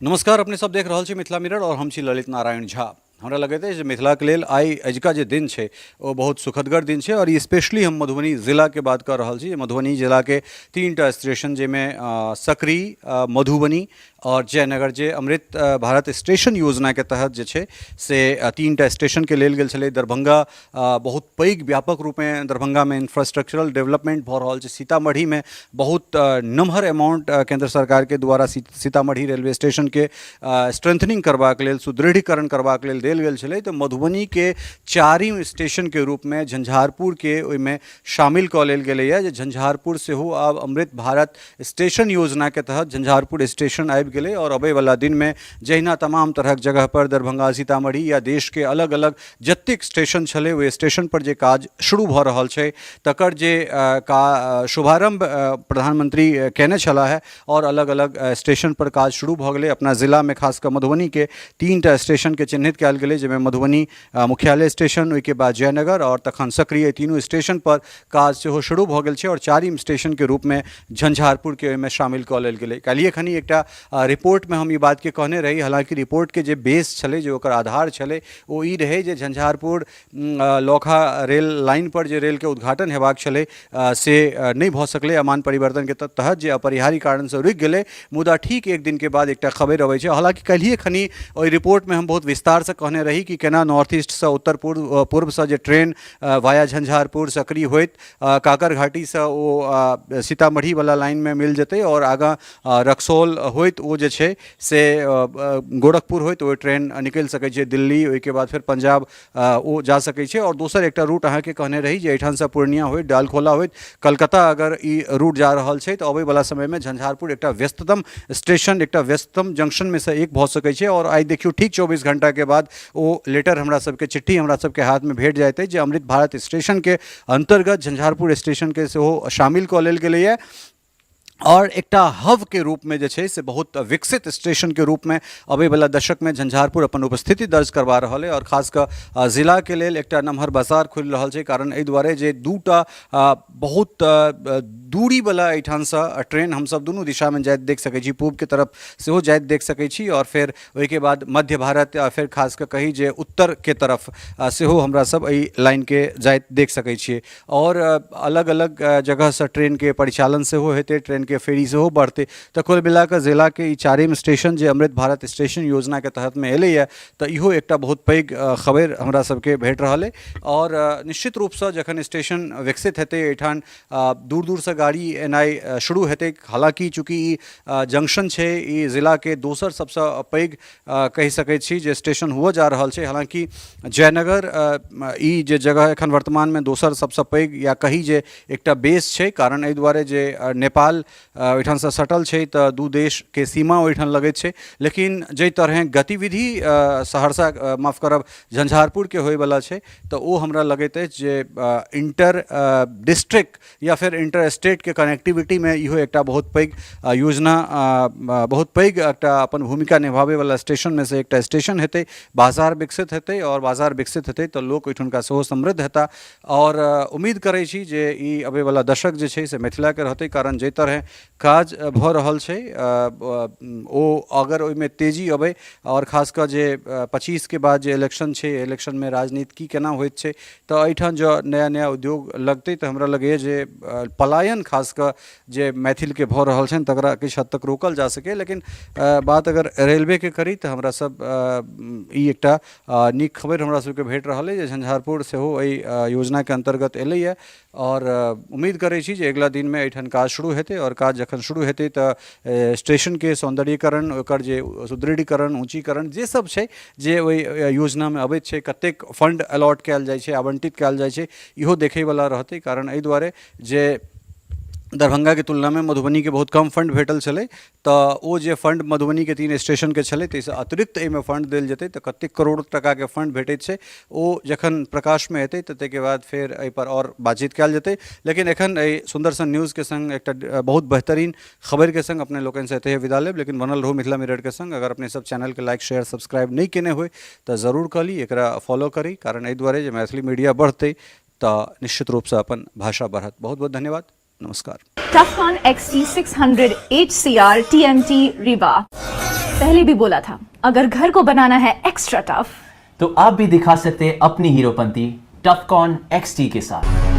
नमस्कार, अपने सब देख रहल छी मिथिला मिरर और हम छी ललित नारायण झा। हमरा लगैत अछि जे मिथिलाके लेल आइ अजुका जे दिन छै ओ बहुत सुखदगर दिन छै और स्पेशली हम मधुबनी जिलाके बात कऽ रहल छी। मधुबनी जिलाके 3टा स्टेशन जाहिमे सकरी, मधुबनी और जयनगर, जे अमृत भारत स्टेशन योजनाके तहत जे छै से 3टा स्टेशनके लेल गेल छलै। दरभंगा बहुत पैघ व्यापक रूपमे दरभंगामे इंफ्रास्ट्रक्चरल डेवलपमेंट भऽ रहल छै। सीतामढ़ीमे बहुत नमहर अमाउंट केंद्र सरकारके द्वारा सीतामढ़ी रेलवे स्टेशनके स्ट्रेंथनिंग करबाक लेल, सुदृढ़ीकरण करबाक लेल देल गेल छलै। तऽ मधुबनीके चारिम स्टेशनके रूपमे झंझारपुरके ओहिमे शामिल कऽ लेल गेलैए, जे झंझारपुर सेहो आब अमृत भारत स्टेशन योजनाके तहत झंझारपुर स्टेशन आबि गेलै। आओर अबैवला दिनमे जहिना तमाम तरहक जगहपर दरभंगा, सीतामढ़ी या देशके अलग अलग जतेक स्टेशन छलै, ओहि स्टेशनपर जे काज शुरू भऽ रहल छै, तकर जे का शुभारम्भ प्रधानमंत्री कयने छलाह है आओर अलग अलग स्टेशनपर काज शुरू भऽ गेलै। अपना जिलामे खास कऽ मधुबनीके 3टा स्टेशनके चिन्हित कयल गेलै, जाहिमे मधुबनी मुख्यालय स्टेशन, ओहिके बाद जयनगर आओर तखन सकरी, एहि तीनू स्टेशनपर काज सेहो शुरू भऽ गेल छै आओर चारिम स्टेशनके रूपमे झंझारपुरके ओहिमे शामिल कऽ लेल गेलै। काल्हिए खनी एकटा रिपोर्टमे हम ई बातके कहने रही। हालाँकि रिपोर्टके जे बेस छलै, जे ओकर आधार छलै, ओ ई रहै जे झंझारपुर लौखा रेल लाइनपर जे रेलके उद्घाटन हेबाक छलै से नहि भऽ सकलै, अमान परिवर्तनके तहत जे अपरिहार्य कारणसँ रुकि गेलै। मुदा ठीक एक दिनके बाद एकटा खबरि अबै छै। हालाँकि काल्हिए खनी ओहि रिपोर्टमे हम बहुत विस्तारसँ कहने रही कि केना नॉर्थ ईस्टसँ उत्तर पूर्व पूर्वसँ जे ट्रेन वाया झंझारपुर सकरी होइत काकर घाटीसँ ओ सीतामढ़ीवला लाइनमे मिल जेतै आओर आगाँ रक्सौल होइत ओ जे छै से गोरखपुर होइत ओ ट्रेन निकलि सकै छै दिल्ली, ओहिके बाद फेर पंजाब ओ जा सकै छै। आओर दोसर एकटा रूट अहाँके कहने रही जे एहिठामसँ पूर्णिया होइत, डालखोला होइत कलकत्ता अगर ई रूट जा रहल छै, तऽ अबैवला समयमे झंझारपुर एकटा व्यस्ततम स्टेशन, एकटा व्यस्ततम जंक्शनमे सँ एक भऽ सकै छै। आओर आइ देखियौ, ठीक 24 घण्टाके बाद ओ लेटर हमरा सबके, चिट्ठी हमरा सबके हाथमे भेट जाइत अछि जे अमृत भारत स्टेशनके अन्तर्गत झंझारपुर स्टेशनके सेहो शामिल कऽ लेल गेलैए आओर एकटा हबके रूपमे जे छै से बहुत विकसित स्टेशनके रूपमे अबैवला दशकमे झंझारपुर अपन उपस्थिति दर्ज करबा रहल अइ। आओर खास कऽ जिलाके लेल एकटा नमहर बाजार खुलि रहल छै, कारण एहि दुआरे जे 2टा बहुत दूरीवला एहिठामसँ ट्रेन हमसब दुनू दिशामे जाइत देख सकै छी। पूबके तरफ सेहो जाइत देख सकै छी आओर फेर ओहिके बाद मध्य भारत या फेर खास कऽ कही जे उत्तरके तरफ सेहो हमरा सब एहि लाइनके जाइत देख सकै छियै। आओर अलग अलग जगहसँ ट्रेनके परिचालन सेहो हेतै, ट्रेनके फेरी सेहो बढ़तै। तऽ कुल मिलाकऽ जिलाके ई चारिम स्टेशन जे अमृत भारत स्टेशन योजनाके तहतमे एलैए, तऽ इहो एकटा बहुत पैघ खबरि हमरा सबके भेट रहल अइ। आओर निश्चित रूपसँ जखन स्टेशन विकसित हेतै, एहिठाम दूर दूरसँ गाड़ी एनाइ शुरू हेतै। हालाँकि चूँकि ई जंक्शन छै, ई जिलाके दोसर सबसँ पैघ कहि सकै छी जे स्टेशन हुअ जा रहल छै। हालाँकि जयनगर ई जे जगह एखन वर्तमानमे दोसर सबसँ पैघ या कही जे एकटा बेस छै, कारण एहि दुआरे जे नेपाल ओहिठामसँ सटल छै, तऽ दू देशके सीमा ओहिठाम लगैत छै। लेकिन जाहि तरहेँ गतिविधि सहरसा, माफ करब, झंझारपुरके होइवला छै, तऽ ओ हमरा लगैत अछि जे इंटर डिस्ट्रिक्ट या फेर इंटर स्टेटके कनेक्टिविटीमे इहो एकटा बहुत पैघ योजना, बहुत पैघ एकटा अपन भूमिका निभाबैवला स्टेशनमे से एकटा स्टेशन हेतै। बाजार विकसित हेतै आओर बाजार विकसित हेतै तऽ लोक ओहिठुनका सेहो समृद्ध हेताह। आओर उम्मीद करै छी जे ई अबैवला दशक जे छै से मिथिलाके रहतै, कारण जाहि तरहे काज भऽ रहल छै, ओ अगर ओहिमे तेजी अबै आओर खास कऽ जे 25के बाद जे इलेक्शन छै, इलेक्शनमे राजनीति की केना होइत छै, तऽ एहिठाम जँ नया नया उद्योग लगतै तऽ हमरा लगैए जे पलायन खास कऽ जे मैथिलके भऽ रहल छनि, तकरा किछु हद तक रोकल जा सकैए। लेकिन बात अगर रेलवेके करी तऽ हमरा सब ई एकटा नीक खबरि हमरा सबके भेट रहल अइ जे झंझारपुर सेहो एहि योजनाके अन्तर्गत एलैए। आओर उम्मीद करै छी जे अगिला दिनमे एहिठाम काज शुरू हेतै आओर काज जखन शुरू हेतै तऽ स्टेशनके सौन्दर्यीकरण, ओकर जे सुदृढ़ीकरण, ऊँचीकरण जे सब छै, जे ओहि योजनामे अबैत छै, कतेक फंड अलॉट कयल जाइ छै, आवंटित कयल जाइ छै, इहो देखैवला रहतै। कारण एहि दुआरे जे दरभंगाके तुलनामे मधुबनीके बहुत कम फंड भेटल छलै, तऽ ओ जे फंड मधुबनीके 3 स्टेशनके छलै, ताहिसँ अतिरिक्त एहिमे फंड देल जेतै, तऽ कतेक करोड़ टाकाके फंड भेटैत छै, ओ जखन प्रकाशमे एतै तऽ ताहिके बाद फेर एहिपर आओर बातचीत कयल जेतै। लेकिन एखन एहि सुन्दर सन न्यूजके सङ्ग, एकटा बहुत बेहतरीन खबरिके सङ्ग अपने लोकनिसँ एतहिए विदा लेब। लेकिन बनल रहू मिथिला मिररके सङ्ग। अगर अपने सब चैनलके लाइक, शेयर, सब्सक्राइब नहि केने होइ तऽ जरूर कऽ ली, एकरा फॉलो करी, कारण एहि दुआरे जे मैथिली मीडिया बढ़तै तऽ निश्चित रूपसँ अपन भाषा बढ़त। बहुत बहुत धन्यवाद, नमस्कार। Tufcon XT600 HCR TMT Rebar. पहले भी बोला था, अगर घर को बनाना है एक्स्ट्रा टफ तो आप भी दिखा सकते हैं अपनी हीरोपंती टफकॉन XT के साथ।